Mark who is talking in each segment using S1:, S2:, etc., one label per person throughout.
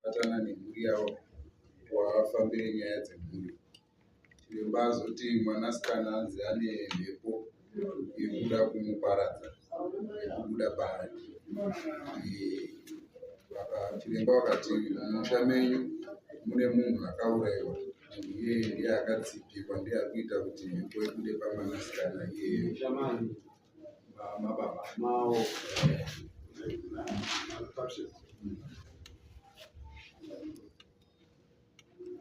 S1: Batana nemhuri yavo wafambire nyaya dzemhuri. Chiremba azoti mwanasikana anzi ane mhepo yekuda kumuparadza yekubuda paari. Chiremba vakati mumusha menyu mune munhu akaurayiwa munhu iyeye ndiye akatsipikwa ndiye ari kuita kuti mhepo ibude pamwanasikana iyeye. Mababa. Mao.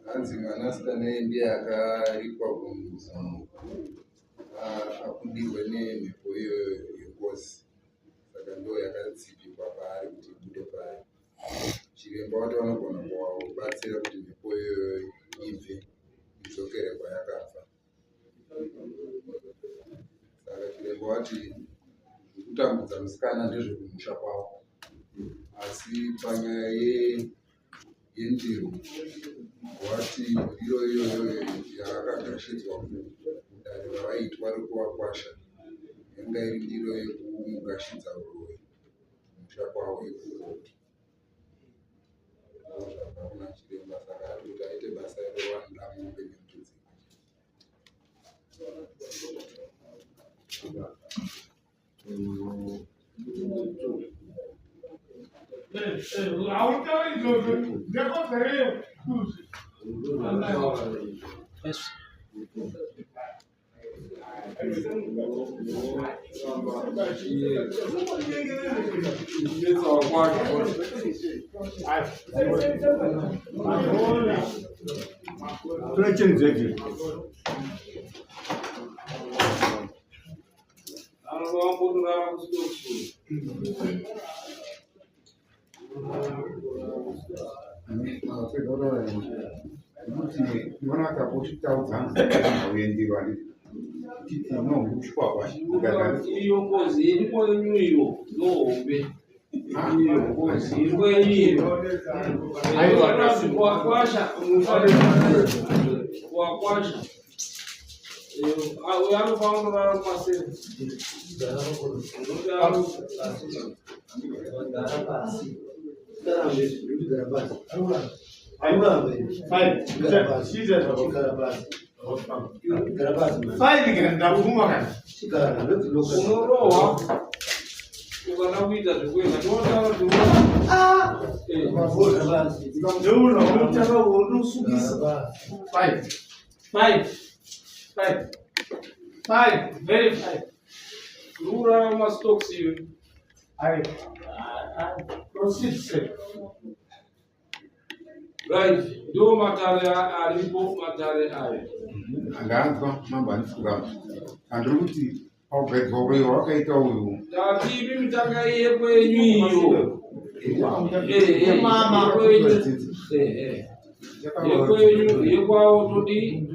S1: Hanzi mwanasikana iye ndiye akaripwa kunzi akudirwe nemhepo iyoyo yengozi saka ndo yakatsipikwa paari kuti ibude paari. Chiremba wati vanogona kuvabatsira kuti mhepo iyoyo ibve idzokere kwayakabva. Saka chiremba wati zvekutambudza musikana ndezvekumusha kwavo asi panyaya yendiro wati ndiro iyoyo yaakagashidzwa kudare ravaitwa rekuvakwasha yanga iri ndiro yekumugashidza uroyi kumusha kwavo ikoko. Ndozvabva kuna chiremba saka ari kuti aite basa iro vanoda mombe nembudzi.
S2: Hautauri izvozvo ndekozereyo kuzvi.
S3: Iyo ngozi iri kwenyu iyo ndohombe. Iyo ngozi iri kwenyu iyo. Wakwasha wakwasha. Uyo anofanira kunorara kumasere. Unorohwa ukada kuita zvekuenda tinotaura kuti Five. Five. Five. Very five. Rura mastocks iwe.
S2: Aye. Proceed, sir.
S3: Right. Ndo matare aripo matare ayo.
S1: Ndanzwa mambo handisi kuramba. Andiri kuti Paugadzwa uroyi hwawakaita uyu.
S3: Ndati imi mitanga yekwenyu iyo. Yekwenyu yekwawo todi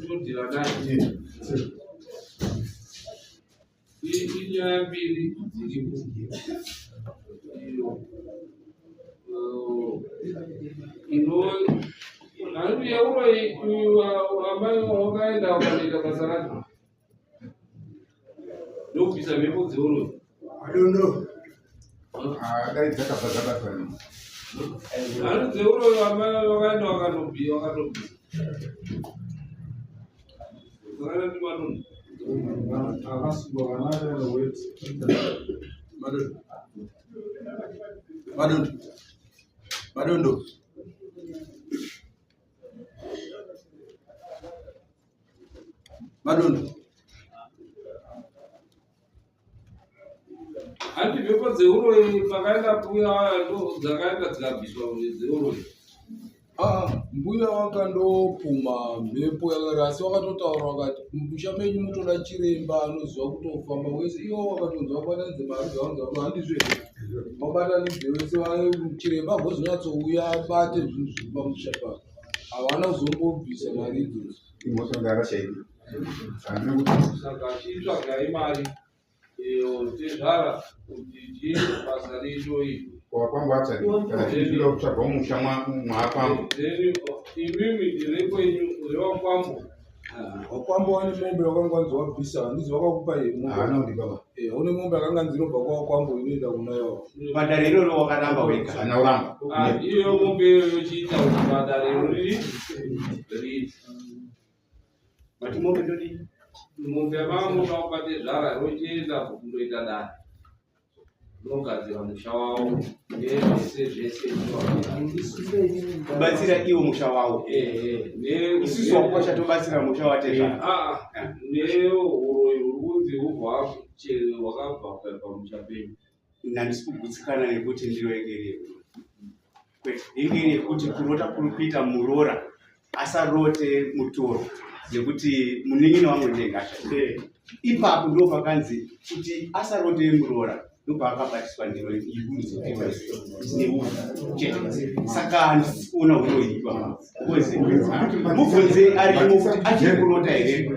S3: todira nayo. Inyaya mbiri dziripo. Iyo. Ino hanzi yeuroyi uyu amai wakaenda ukanoita basa racho. Ndokubvisa mhepo dzeuroi.
S1: Adondo. Ah, dai dzakabva dzabatwa nei.
S3: Hanzi dzeuroi amai vakaenda vakanobhiya vakatobvisa. Zvakaita ndi madunhu.
S2: Akasungwa vana vakaenda weti.
S4: Madondo. Madondo. Madondo. Madondo.
S3: Hanti mhepo dzeuroyi pakaenda mbuya ndo dzakaenda dzikabviswa dzeuroyi.
S4: Ah, mbuya wakandopuma mhepo yakati asi wakatotaura wakati mumusha menyu mutoda chiremba anoziva kutofamba wese iwo wakatonzi wabatanidze mari dzawanza kuti handizvo here wabatanidze wese chiremba agozonyatsouya abate zvinhu zviri pamusha pako havana kuzombobvisa mari idzodzo
S1: Imhosva ndarashaidi. Handiri kuti
S3: Saka chitsvagai mari iyo tezvara kuti tiite basa redu iri.
S1: kwa kwangu atsvage kana chiri kuda kutsvaga musha mwaakwambo.
S3: Then imimi ndire kwenyu rewakwambo.
S4: Wakwambo wane mombe wakangwanzi wabvisa handizi wakakupa here mombe?
S1: Haana kundipa ba.
S4: Eh, une mombe yakanga nzi inobva kwa kwambo inoenda kuna iwawo.
S5: Padare iroro wakaramba wega.
S1: Haana kuramba.
S3: Ah, iyo mombe iyoyo yochiita kuti padare riri riri.
S5: Mati mombe ndodii?
S3: Mombe yamamuda kubate zvara rochienda kundoita dare. Unogadzira musha wavo nezvese zvese.
S5: Kubatsira iwo musha wawo.
S3: Ehe,
S5: Isusu wakukosha tobatsira musha watezvara.
S3: Ah, neuroyi huri kunzi hubva hwakabva pamusha penyu.
S5: Handisi kugutsikana nekuti ndiro ingeri yekuti. Kwete, ingeri yekuti kurota kuri kuita muroora asarote mutoro nekuti munin'ina wangu ndengasha. Ipapo ndo pakanzi kuti asarote muroora ndopaakabatiswa ndiro yekunzi neuyu chete. Saka handisi kuona huroyi ipapa. Because mubvunze arimo kuti achiri kurota here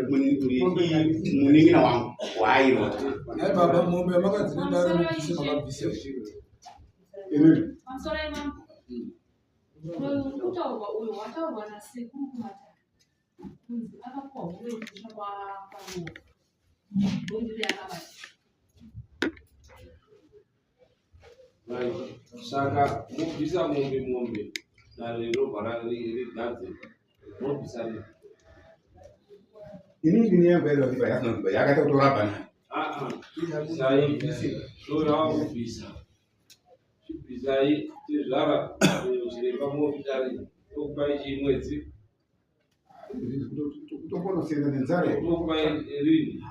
S5: munin'ina wangu waairota.
S4: Nhai baba, mombe yamakadzi nedare mubvise makabvisa here?
S1: Inini
S6: Pamusoro imambo. Uroyi uri kutaurwa uyu wataurwa nasekuru kumatare. Kunzi akapuwa uroyi kumusha kwaRuwa. Ndondiro yakabata.
S3: Right. Saka mobvisa mombe mombe dare robva rigadzirwa. Mobvisa rini?
S1: Inini ndine yangu yaida kuti yasina kuba yakaita kutoramba nayo.
S3: Ah ah. Bvisai. Ndo yawakubvisa. Chibvisai tezvara chiremba mobvisa rini? Tokupai chimwedzi.
S1: Kutokonosera nenzara.
S3: Tokupai rini?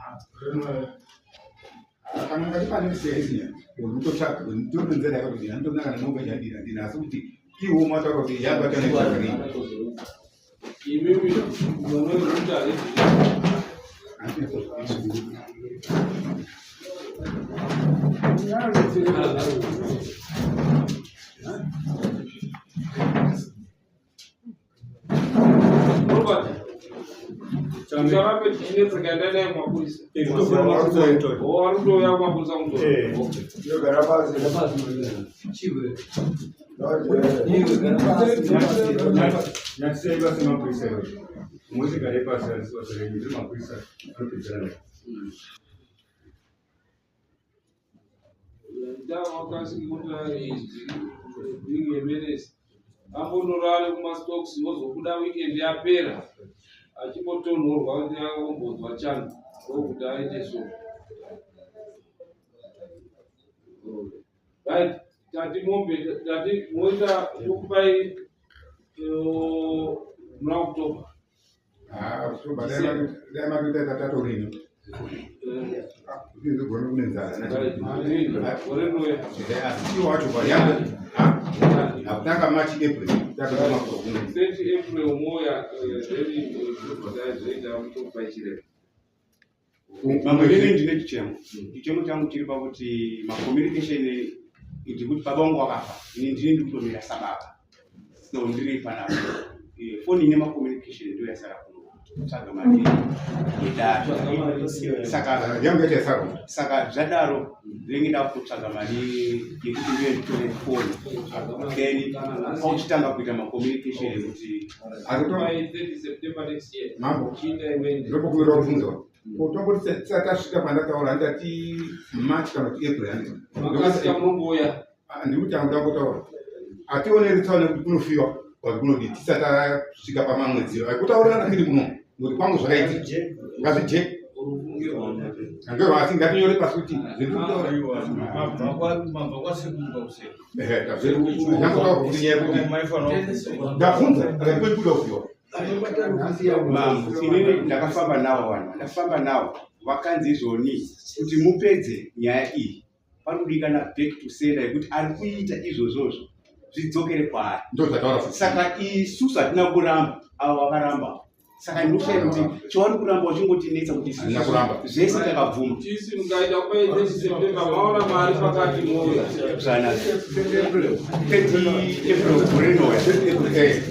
S1: Kana ngati pane seizinya unototsvaga ndori nenzara yakati handina kana mombe yandina ndina asi kuti iwo mataura kuti yabata nenzara rini.
S3: Imimi munoita rini? Robert, usarambe tichinetseka, enda naye kumapurisa. Oh, ari kutouya kumapurisa mutora. Okay.
S2: Nyatisei basi mapurisa iwe. Muzigare pasi asi basa renyu ndiri mapurisa anopedzera naye.
S3: Ambonorare kumastocks ozobuda weekend yapera achimbotonhorwa kuti akombonzwa chando ndokuti aite so. Right, tati mombe tati moita tokupai muna October.
S1: Ah, October dai matoita tatorini. Ndizogona kune nzara.
S3: Right, gore rinouya.
S1: Asi iwo wacho payanga hakutanga March April takatanga kuno.
S3: 30 April moya then tobva tazoita tokupai chiremba.
S5: Mambo, inini ndine chichemo. Chichemo changu chiri pakuti macommunication ndikuti baba vangu wakafa, ini ndini ndiri kutomira sababa, so ndiri panapa. Foni ine macommunication ndo yasara kunotsvaga mari yedare, saka
S1: Yangu yaita sako.
S5: Saka zvadaro ndinenge ndakutotsvaga mari yekuti ndive nditore foni, then pauchitanga kuita macommunication ekuti
S1: Asi to
S3: By 30 September next year.
S1: Mambo.
S3: Chiita imweni.
S1: Ndopokumirwa kubvunzwa. Tomboti tisati tasvika pandataura handati March kana kuti April handiti.
S3: Makasika munomboya.
S1: Ndiri kuti angoda hationeri tsaone kuti kunofiwa kana kunodii tisati tasvika pamamwedzi kutaurirana tiri kuno nokuti kwangu zvakaitika ngazvijeke
S3: Urufunge rwanda.
S1: Angero asi ngatinyore pasi kuti zviri kutaura.
S7: Mabva kwasekuru kwakuseri.
S1: Ehe, ndakutaura kuti nyaya yekuti
S7: Maifanira
S1: ndabvunza akati kwekuda kufiwa.
S5: Mambo, inini ndakafamba nawo, vanhu ndafamba nawo vakanzi izvoni kuti mupedze nyaya iyi panodikana back to sender yekuti ari kuita izvozvozvo zvidzokere kwaari.
S1: Ndo zvataura futi.
S5: Saka isusu hatina kuramba, avo vakaramba, saka ndinoshaya kuti chauri kuramba uchingotinetsa kuti isusu
S1: Handina kuramba.
S5: Zvese takabvuma.
S3: Tisi mukaita kupai 30 September maona mari pakati mouya.
S5: Zvanaka 30 April gore rinouya.
S1: Eh.